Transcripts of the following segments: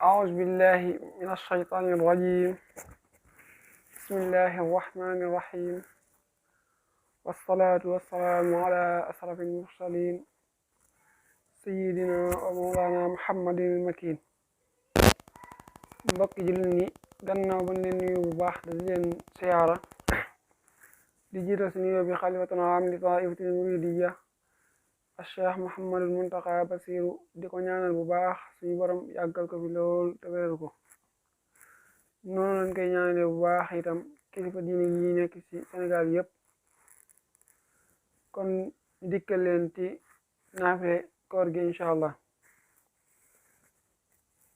أعوذ بالله من الشيطان الرجيم. بسم الله الرحمن الرحيم، والصلاة والسلام على أشرف المرسلين سيدنا ومولانا محمد المكين. mbokki jullit ñi gannaaw ba leen nuyu bu baax di leen siyaara di jiital si nuyoo bi xalifatuna am di taifatil muridiyya Cheikh Mouhamadul Muntaqa Basiru di ko ñaanal bu baax suñu borom yàggal ko fi lool te wéral ko. noonu lañ koy ñaanalee bu baax itam kilifa diine yi nekk ci Sénégal yëpp. kon dikkal leen ci naafile koor gi incha allah.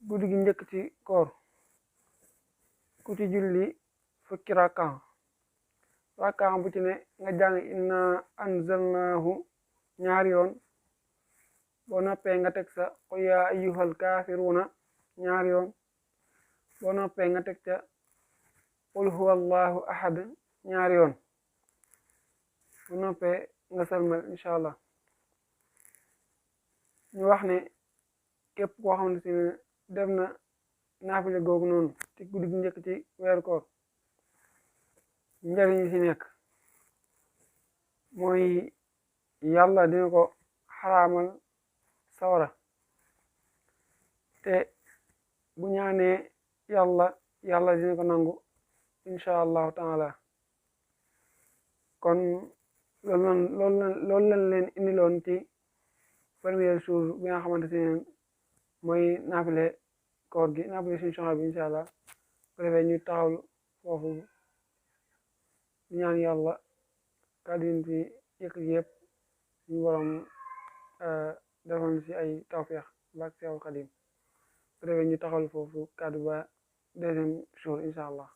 guddi gi njëkk ci koor ku ci julli fukki rakkaan bu ci ne nga jàng inna anzalnaahu ñaari yoon. boo noppee nga teg sa qul yaa ayyuhal kaafiruuna ñaari yoon. boo noppee nga teg ca qul huwa allahu ahad ñaari yoon. bu noppee nga salmal incha allah. ñu wax ne képp koo xamante ne def na naafile googu noonu ci guddi gi njëkk ci weeru koor njëriñ yi ci nekk mooy yàlla dina ko xaraamal sawara, te bu ñaanee yàlla dina ko nangu incha allahu taala. kon loolu lañ leen indiloon ci premier jour bi nga xamante ne mooy naafile koor gi, naafile suñu soxla bi incha allah. bu defee ñu taxawlu foofu di ñaan yàlla kàddu yi fi yëkkati yëpp suñu borom defal ci ay tawfeex baak Seexul Xadim. bu defee ñu taxawlu foofu kàddu ba deuxième jour incha allah.